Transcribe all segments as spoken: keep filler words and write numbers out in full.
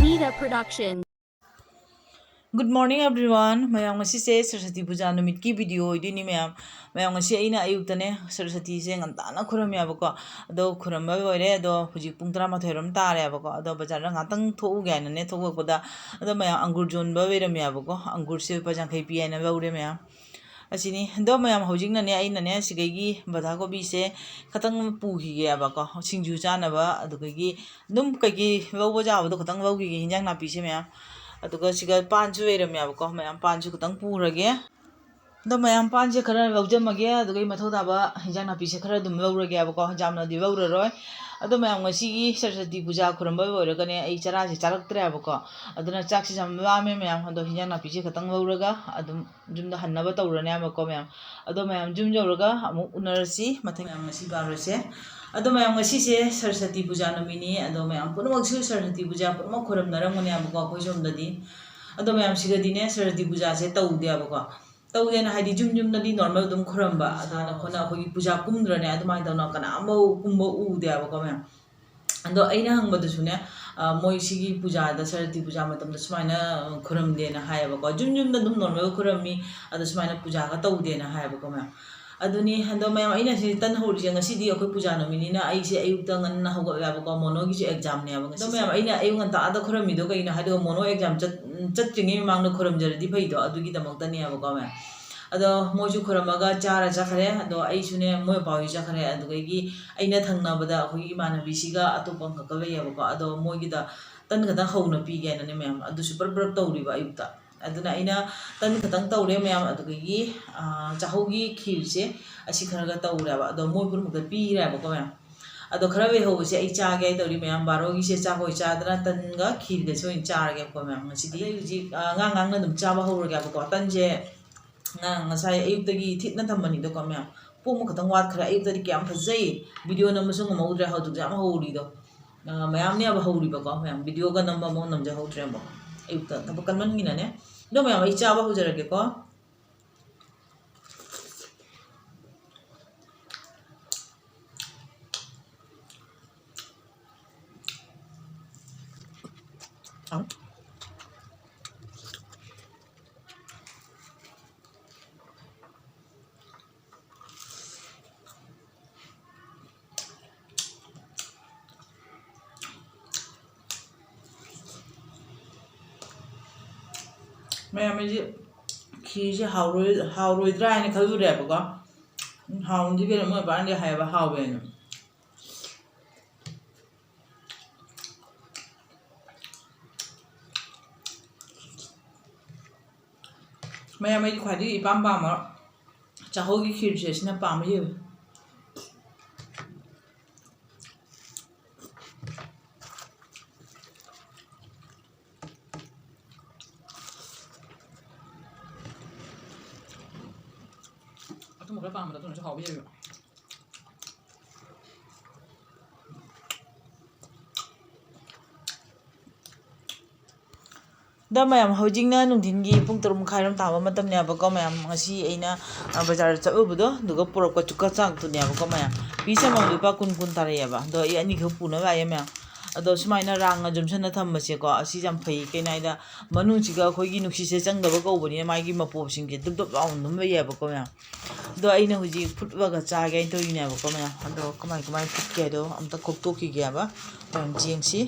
Nida Production. Good morning everyone. ꯃꯌꯥꯝ, ꯉꯁꯤꯁꯦ ꯁꯔꯁꯇꯤ ꯄꯨꯖꯥ ꯅꯨꯃꯤꯠꯀꯤ video ꯑꯣꯏꯗꯣꯏꯅꯤ ꯃꯌꯥꯝ꯫ ꯃꯌꯥꯝ, ꯉꯁꯤ ꯑꯩꯅ ꯑꯌꯨꯛꯇꯅꯦ ꯁꯔꯁꯇꯤꯁꯦ ꯉꯟꯇꯥꯅ ꯈꯨꯔꯝꯃꯦꯕꯀꯣ꯫ ꯑꯗꯣ ꯈꯨꯔꯝꯕ ꯂꯣꯏꯔꯦ꯫ ꯑꯗꯣ ꯍꯧꯖꯤꯛ ꯄꯨꯡ ꯇꯔꯥꯃꯥꯊꯣꯏꯔꯣꯝ ꯇꯥꯔꯦꯕꯀꯣ꯫ ꯑꯗꯣ ꯕꯖꯥꯔꯗ ꯉꯥꯛꯇꯪ ꯊꯣꯛꯎꯒꯦ ꯍꯥꯏꯅꯅꯦ ꯊꯣꯛꯂꯛꯄꯗ, ꯑꯗꯣ ꯃꯌꯥꯝ, ꯑꯪꯒꯨꯔ ꯌꯣꯟꯕ ꯂꯩꯔꯝꯃꯦꯕꯀꯣ꯫ ꯑꯪꯒꯨꯔꯁꯦ ꯂꯨꯄꯥ ꯌꯥꯡꯈꯩ ꯄꯤ ꯍꯥꯏꯅ ꯂꯧꯔꯦ ꯃꯌꯥꯝ꯫ ꯑꯁꯤꯅꯤ꯫ ꯑꯗꯣ ꯃꯌꯥꯝ, ꯍꯧꯖꯤꯛꯅꯅꯦ ꯑꯩꯅꯅꯦ ꯁꯤꯒꯩꯒꯤ ꯕꯟꯙꯥ ꯀꯣꯕꯤꯁꯦ ꯈꯇꯪ ꯄꯨꯈꯤꯒꯦꯕꯀꯣ, ꯁꯤꯡꯖꯨ ꯆꯥꯅꯕ꯫ ꯑꯗꯨꯗꯒꯤ ꯑꯗꯨꯝ ꯀꯩꯀꯩ ꯂꯧꯕ ꯌꯥꯕꯗꯣ ꯈꯇꯪ ꯂꯧꯈꯤꯒꯦ, ꯍꯤꯟꯖꯥꯡ ꯅꯥꯄꯤꯁꯦ ꯃꯌꯥꯝ꯫ ꯑꯗꯨꯒ ꯁꯤꯒ ꯄꯥꯟꯁꯨ ꯂꯩꯔꯝꯃꯦꯕꯀꯣ ꯃꯌꯥꯝ, ꯄꯥꯟꯁꯨ ꯈꯇꯪ ꯄꯨꯔꯒꯦ꯫ ꯑꯗꯣ ꯃꯌꯥꯝ, ꯄꯥꯟꯁꯦ ꯈꯔ ꯂꯧꯖꯃꯒꯦ, ꯑꯗꯨꯒ ꯑꯩ ꯃꯊꯧ ꯇꯥꯕ ꯍꯤꯟꯖꯥꯡ ꯅꯥꯄꯤꯁꯦ ꯈꯔ ꯑꯗꯨꯝ ꯂꯧꯔꯒꯦꯕꯀꯣ, ꯌꯥꯝꯅꯗꯤ ꯂꯧꯔꯔꯣꯏ꯫ ꯑꯗꯣ ꯃꯌꯥꯝ, ꯉꯁꯤꯒꯤ ꯁꯔꯁꯇꯤ ꯄꯨꯖꯥ ꯈꯨꯔꯝꯕ ꯂꯣꯏꯔꯒꯅꯦ ꯑꯩ ꯆꯔꯥꯁꯦ ꯆꯥꯔꯛꯇ꯭ꯔꯦꯕꯀꯣ꯫ ꯑꯗꯨꯅ ꯆꯥꯛꯁꯦ ꯌꯥꯝ ꯂꯥꯝꯃꯦ ꯃꯌꯥꯝ꯫ ꯑꯗꯣ ꯍꯤꯟꯖꯥꯡ ꯅꯥꯄꯤꯁꯦ ꯈꯇꯪ ꯂꯧꯔꯒ ꯑꯗꯨꯝ ꯌꯨꯝꯗ ꯍꯟꯅꯕ ꯇꯧꯔꯅꯦꯕꯀꯣ ꯃꯌꯥꯝ꯫ ꯑꯗꯣ ꯃꯌꯥꯝ, ꯌꯨꯝ ꯌꯧꯔꯒ ꯑꯃꯨꯛ ꯎꯅꯔꯁꯤ ꯃꯊꯪ꯫ ꯃꯌꯥꯝ, ꯉꯁꯤ ꯕꯥꯔꯣꯁꯦ꯫ ꯑꯗꯣ ꯃꯌꯥꯝ, ꯉꯁꯤꯁꯦ ꯁꯔꯁꯇꯤ ꯄꯨꯖꯥ ꯅꯨꯃꯤꯠꯅꯤ꯫ ꯑꯗꯣ ꯃꯌꯥꯝ ꯄꯨꯝꯅꯃꯛꯁꯨ ꯁꯔꯁꯇꯤ ꯄꯨꯖꯥ ꯄꯨꯝꯅꯃꯛ ꯈꯨꯔꯝꯅꯔꯝꯒꯅꯦꯕꯀꯣ ꯑꯩꯈꯣꯏ ꯁꯣꯝꯗꯗꯤ꯫ ꯑꯗꯣ ꯃꯌꯥꯝ, ꯁꯤꯗꯗꯤꯅꯦ ꯁꯔꯁꯇꯤ ꯄꯨꯖꯥꯁꯦ ꯇꯧꯗꯦꯕꯀꯣ꯫ ꯇꯧꯗꯦꯅ ꯍꯥꯏꯗꯤ ꯌꯨꯝ ꯌꯨꯝꯗꯗꯤ normal ꯑꯗꯨꯝ ꯈꯨꯔꯝꯕ, ꯑꯗꯨꯅ ꯑꯩꯈꯣꯏꯅ ꯑꯩꯈꯣꯏꯒꯤ ꯄꯨꯖꯥ ꯀꯨꯝꯗ꯭ꯔꯅꯦ, ꯑꯗꯨꯃꯥꯏꯅ ꯇꯧꯅ ꯀꯅꯥꯝꯐꯥꯎ ꯀꯨꯝꯕ ꯎꯗꯦꯕꯀꯣ ꯃꯌꯥꯝ꯫ ꯑꯗꯣ ꯑꯩꯅ ꯍꯪꯕꯗꯁꯨꯅꯦ, ꯑ, ꯃꯣꯏ ꯁꯤꯒꯤ ꯄꯨꯖꯥꯗ, ꯁꯔꯁꯇꯤ ꯄꯨꯖꯥ ꯃꯇꯝꯗ ꯁꯨꯃꯥꯏꯅ, ꯑ, ꯈꯨꯔꯝꯗꯦꯅ ꯍꯥꯏꯌꯦꯕꯀꯣ꯫ ꯌꯨꯝ ꯌꯨꯝꯗ ꯑꯗꯨꯝ normal ꯈꯨꯔꯝꯃꯤ, ꯑꯗꯣ ꯁꯨꯃꯥꯏꯅ ꯄꯨꯖꯥꯒ ꯇꯧꯗꯦꯅ ꯍꯥꯏꯌꯦꯕꯀꯣ ꯃꯌꯥꯝ꯫ ꯑꯗꯨꯅꯤ꯫ ꯑꯗꯣ ꯃꯌꯥꯝ, ꯑꯩꯅ ꯁꯤ ꯇꯟ ꯍꯧꯔꯤꯁꯦ ꯉꯁꯤꯗꯤ ꯑꯩꯈꯣꯏ ꯄꯨꯖꯥ ꯅꯨꯃꯤꯠꯅꯤꯅ ꯑꯩꯁꯦ ꯑꯌꯨꯛꯇ ꯉꯟꯅ ꯍꯧꯒꯠꯂꯦꯕꯀꯣ, ꯃꯣꯅꯣꯒꯤꯁꯨ examꯅꯦꯕ ꯉꯁꯤꯁꯦ꯫ ꯑꯗꯣ ꯃꯌꯥꯝ, ꯑꯩꯅ ꯑꯌꯨꯛ ꯉꯟꯇꯥꯗ ꯈꯨꯔꯝꯃꯤꯗꯣ ꯀꯩꯒꯤꯅꯣ ꯍꯥꯏꯗꯣ, ꯃꯣꯅꯣ exam ꯆꯠ-, ꯆꯠꯇ꯭ꯔꯤꯉꯩ ꯃꯃꯥꯡꯗ ꯈꯨꯔꯝꯖꯔꯗꯤ ꯐꯩꯗꯣ, ꯑꯗꯨꯒꯤꯗꯃꯛꯇꯅꯦꯕꯀꯣ ꯃꯌꯥꯝ꯫ ꯑꯗꯣ ꯃꯣꯏꯁꯨ ꯈꯨꯔꯝꯃꯒ ꯆꯥꯔ ꯆꯠꯈ꯭ꯔꯦ꯫ ꯑꯗꯣ ꯑꯩꯁꯨꯅꯦ ꯃꯣꯏ ꯄꯥꯎꯁꯤ ꯆꯠꯈ꯭ꯔꯦ꯫ ꯑꯗꯨꯗꯒꯤ ꯑꯩꯅ ꯊꯪꯅꯕꯗ ꯑꯩꯈꯣꯏꯒꯤ ꯏꯃꯥꯟꯅꯕꯤꯁꯤꯒ ꯑꯇꯣꯞꯄ ꯑꯃꯈꯛꯀ ꯂꯩꯌꯦꯕꯀꯣ꯫ ꯑꯗꯣ ꯃꯣꯏꯒꯤꯗ ꯇꯟ ꯈꯛꯇꯪ ꯍꯧꯅ ꯄꯤꯒꯦꯅꯅꯦ ꯃꯌꯥꯝ, ꯑꯗꯨꯁꯨ ꯄ꯭ꯔꯞ ꯄ꯭ꯔꯞ ꯇꯧꯔꯤꯕ ꯑꯌꯨꯛꯇ꯫ ꯑꯗꯨꯅ ꯑꯩꯅ ꯇꯟ ꯈꯛꯇꯪ ꯇꯧꯔꯦ ꯃꯌꯥꯝ꯫ ꯑꯗꯨꯗꯒꯤ, ꯑ, ꯆꯥꯍꯧꯒꯤ ꯈꯤꯔꯁꯦ ꯑꯁꯤ ꯈꯔꯒ ꯇꯧꯔꯦꯕ꯫ ꯑꯗꯣ ꯃꯣꯏ ꯄꯨꯝꯅꯃꯛꯇ ꯄꯤꯈ꯭ꯔꯦꯕꯀꯣ ꯃꯌꯥꯝ꯫ ꯑꯗꯣ ꯈꯔ ꯂꯩꯍꯧꯕꯁꯦ ꯑꯩ ꯆꯥꯒꯦ ꯍꯥꯏ ꯇꯧꯔꯤ ꯃꯌꯥꯝ꯫ ꯕꯥꯔꯣꯒꯤꯁꯦ ꯆꯥꯛ ꯑꯣꯏ ꯆꯥꯗꯅ ꯇꯟꯒ ꯈꯤꯔꯒꯁꯦ ꯑꯣꯏꯅ ꯆꯥꯔꯒꯦꯕꯀꯣ ꯃꯌꯥꯝ ꯉꯁꯤꯗꯤ꯫ ꯑꯗꯩ ꯍꯧꯖꯤꯛ, ꯑ, ꯉꯥꯡ ꯉꯥꯡꯅ ꯑꯗꯨꯝ ꯆꯥꯕ ꯍꯧꯔꯒꯦꯕꯀꯣ꯫ ꯇꯟꯁꯦ ꯉꯥ-, ꯉꯁꯥꯏ ꯑꯌꯨꯛꯇꯒꯤ ꯊꯤꯠꯅ ꯊꯝꯕꯅꯤꯗꯀꯣ ꯃꯌꯥꯝ꯫ ꯄꯣꯝꯕ ꯈꯛꯇꯪ ꯋꯥꯠꯈ꯭ꯔꯦ꯫ ꯑꯌꯨꯛꯇꯗꯤ ꯀꯌꯥꯝ ꯐꯖꯩ, video ꯅꯝꯕꯁꯨ ꯉꯝꯍꯧꯗ꯭ꯔꯦ꯫ ꯍꯧꯖꯤꯛꯁꯦ ꯌꯥꯝ ꯍꯧꯔꯤꯗꯣ꯫ ꯑ, ꯃꯌꯥꯝꯅꯦꯕ ꯍꯧꯔꯤꯕꯀꯣ ꯃꯌꯥꯝ, videoꯒ ꯅꯝꯕ ꯑꯃꯨꯛ ꯅꯝꯖꯍꯧꯗ꯭ꯔꯦ ꯑꯃꯨꯛ꯫ ꯑꯌꯨꯛꯇ ꯊꯕꯛ ꯀꯟꯃꯟꯒꯤꯅꯅꯦ꯫ ꯑꯗꯣ ꯃꯌꯥꯝ, ꯑꯩ ꯆꯥꯕ ꯍꯧꯖꯔꯒꯦꯀꯣ꯫ ꯃꯌꯥꯝ, ꯑꯩꯁꯦ ꯈꯤꯔꯁꯦ ꯍꯥꯎꯔꯣꯏ-, ꯍꯥꯎꯔꯣꯏꯗ꯭ꯔꯥ ꯍꯥꯏꯅ ꯈꯜꯂꯨꯔꯦꯕꯀꯣ꯫ ꯎꯝ, ꯍꯥꯎꯅꯗꯤ ꯀꯩꯅꯣ, ꯃꯣꯏ ꯃꯄꯥꯅꯗꯤ ꯍꯥꯏꯌꯦꯕ ꯍꯥꯎꯋꯦꯅ꯫ ꯃꯌꯥꯝ, ꯑꯩꯗꯤ ꯈ꯭ꯋꯥꯏꯗꯒꯤ ꯏꯄꯥꯝ ꯄꯥꯝꯕ ꯆꯥꯛꯍꯧꯒꯤ ꯈꯤꯔꯁꯦ ꯁꯤꯅ ꯄꯥꯝꯕ ꯍꯦꯜꯂꯤ꯫ ꯑꯊꯨꯝꯕ ꯈꯔ ꯄꯥꯝꯕꯗ ꯑꯗꯨꯅꯁꯨ ꯍꯥꯎꯕ ꯍꯦꯜꯂꯦꯕ꯫ ꯑꯗ ꯃꯌꯥꯝ, ꯍꯧꯖꯤꯛꯅ ꯅꯨꯡꯊꯤꯟꯒꯤ ꯄꯨꯡ ꯇꯔꯨꯛ ꯃꯈꯥꯏꯔꯣꯝ ꯇꯥꯕ ꯃꯇꯝꯅꯦꯕꯀꯣ ꯃꯌꯥꯝ꯫ ꯉꯁꯤ ꯑꯩꯅ, ꯑ, ꯕꯖꯥꯔꯗ ꯆꯠꯂꯨꯕꯗꯣ, ꯑꯗꯨꯒ ꯄꯨꯔꯛꯄ ꯆꯨꯀ ꯆꯥꯛꯇꯨꯅꯦꯕꯀꯣ ꯃꯌꯥꯝ꯫ ꯄꯤꯁ ꯑꯃꯃꯝꯗ ꯂꯨꯄꯥ ꯀꯨꯟ, ꯀꯨꯟ ꯇꯥꯔꯛꯑꯦꯕ꯫ ꯑꯗꯣ ꯑꯩ ꯑꯅꯤꯈꯛ ꯄꯨꯅꯕ ꯂꯥꯛꯑꯦ ꯃꯌꯥꯝ꯫ ꯑꯗꯣ ꯁꯨꯃꯥꯏꯅ ꯔꯥꯡꯅ ꯌꯣꯝꯁꯤꯟꯅ ꯊꯝꯕꯁꯦꯀꯣ, ꯑꯁꯤ ꯌꯥꯝ ꯐꯩ꯫ ꯀꯩꯅꯣ ꯍꯥꯏꯗ, ꯃꯅꯨꯡꯁꯤꯒ ꯑꯩꯈꯣꯏꯒꯤ ꯅꯨꯡꯁꯤꯠꯁꯦ ꯆꯪꯗꯕ ꯀꯧꯕꯅꯤꯅ, ꯃꯥꯒꯤ ꯃꯄꯣꯞꯁꯤꯡꯁꯦ ꯗꯨꯞ ꯗꯨꯞ ꯂꯥꯎꯅ ꯑꯗꯨꯝ ꯂꯩꯌꯦꯕꯀꯣ ꯃꯌꯥꯝ꯫ ꯑꯗꯣ ꯑꯩꯅ ꯍꯧꯖꯤꯛ ꯐꯨꯠꯂꯒ ꯆꯥꯒꯦ ꯍꯥꯏꯅ ꯇꯧꯔꯤꯅꯦꯕꯀꯣ ꯃꯌꯥꯝ꯫ ꯑꯗꯣ ꯀꯃꯥꯏ ꯀꯃꯥꯏ ꯐꯨꯠꯀꯦ ꯍꯥꯏꯗꯣ ꯑꯝꯇ ꯈꯣꯛꯇꯣꯛꯈꯤꯒꯦꯕ ꯃꯌꯥꯝ, ꯆꯦꯡꯁꯤ꯫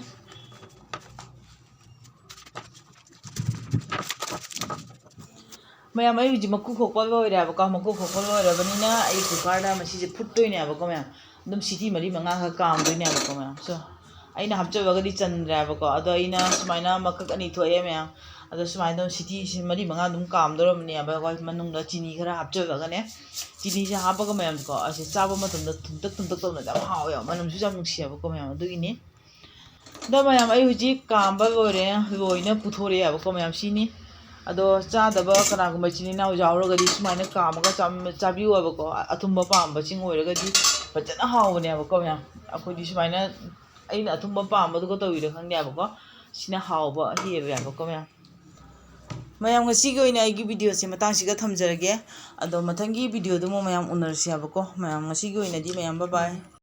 ꯃꯌꯥꯝ, ꯑꯩ ꯍꯧꯖꯤꯛ ꯃꯀꯨ ꯈꯣꯛꯄ ꯂꯣꯏꯔꯦꯕꯀꯣ꯫ ꯃꯀꯨ ꯈꯣꯛꯄ ꯂꯣꯏꯔꯕꯅꯤꯅ ꯑꯩ ꯀꯨꯀꯔꯗ ꯃꯁꯤꯁꯦ ꯐꯨꯠꯇꯣꯏꯅꯦꯕꯀꯣ ꯃꯌꯥꯝ꯫ ꯑꯗꯨꯝ ꯁꯤꯇꯤ ꯃꯔꯤ ꯃꯉꯥꯈꯛ ꯀꯥꯝꯗꯣꯏꯅꯦꯕꯀꯣ ꯃꯌꯥꯝ꯫ ꯁꯣ, ꯑꯩꯅ ꯍꯥꯞꯆꯕꯒꯗꯤ ꯆꯟꯗ꯭ꯔꯦꯕꯀꯣ꯫ ꯑꯗꯣ ꯑꯩꯅ ꯁꯨꯃꯥꯏꯅ ꯃꯀꯛ ꯑꯅꯤ ꯊꯣꯛꯑꯦ ꯃꯌꯥꯝ꯫ ꯑꯗꯣ ꯁꯨꯃꯥꯏꯅ ꯑꯗꯨꯝ ꯁꯤꯇꯤ ꯃꯔꯤ ꯃꯉꯥ ꯑꯗꯨꯝ ꯀꯥꯝꯗꯧꯔꯕꯅꯦꯕ꯫ ꯑꯩꯈꯣꯏ ꯃꯅꯨꯡꯗ ꯆꯤꯅꯤ ꯈꯔ ꯍꯥꯞꯆꯜꯂꯒꯅꯦ, ꯆꯤꯅꯤꯁꯦ ꯍꯥꯞꯄꯒ ꯃꯌꯥꯝꯀꯣ, ꯑꯁꯤ ꯆꯥꯕ ꯃꯇꯝꯗ ꯊꯨꯝꯇꯛ ꯊꯨꯝꯇꯛ ꯇꯧꯅ ꯌꯥꯝ ꯍꯥꯎꯋꯦꯕ, ꯃꯅꯝꯁꯨ ꯌꯥꯝ ꯅꯨꯡꯁꯤꯌꯦꯕꯀꯣ ꯃꯌꯥꯝ꯫ ꯑꯗꯨꯒꯤꯅꯤ꯫ ꯑꯗꯣ ꯃꯌꯥꯝ, ꯑꯩ ꯍꯧꯖꯤꯛ ꯀꯥꯝꯕ ꯂꯣꯏꯔꯦ, ꯂꯣꯏꯅ ꯄꯨꯊꯣꯔꯛꯑꯦꯕꯀꯣ ꯃꯌꯥꯝ꯫ ꯁꯤꯅꯤ꯫ ꯑꯗꯣ ꯆꯥꯗꯕ ꯀꯅꯥꯒꯨꯝꯕ ꯏꯆꯤꯟ ꯏꯅꯥꯎ ꯌꯥꯎꯔꯒꯗꯤ ꯁꯨꯃꯥꯏꯅ ꯀꯥꯝꯃꯒ ꯆꯥꯝ-, ꯆꯥꯕꯤꯌꯣꯕꯀꯣ꯫ ꯑꯊꯨꯝꯕ ꯄꯥꯝꯕꯁꯤꯡ ꯑꯣꯏꯔꯒꯗꯤ ꯐꯖꯅ ꯍꯥꯎꯕꯅꯦꯕꯀꯣ ꯃꯌꯥꯝ꯫ ꯑꯩꯈꯣꯏꯗꯤ ꯁꯨꯃꯥꯏꯅ ꯑꯩꯅ ꯑꯊꯨꯝꯕ ꯄꯥꯝꯕꯗꯨꯒ ꯇꯧꯔꯤꯔ ꯈꯪꯗꯦꯕꯀꯣ꯫ ꯁꯤꯅ ꯍꯥꯎꯕ ꯍꯦꯜꯂꯦꯕꯀꯣ ꯃꯌꯥꯝ꯫ ꯃꯌꯥꯝ, ꯉꯁꯤꯒꯤ ꯑꯣꯏꯅ ꯑꯩꯒꯤ videoꯁꯦ ꯃꯇꯥꯡꯁꯤꯒ ꯊꯝꯖꯔꯒꯦ꯫ ꯑꯗꯣ ꯃꯊꯪꯒꯤ videoꯗ ꯑꯃꯨꯛ ꯃꯌꯥꯝ ꯎꯅꯔꯁꯦꯕꯀꯣ꯫ ꯃꯌꯥꯝ, ꯉꯁꯤꯒꯤ ꯑꯣꯏꯅꯗꯤ ꯃꯌꯥꯝ bye bye꯫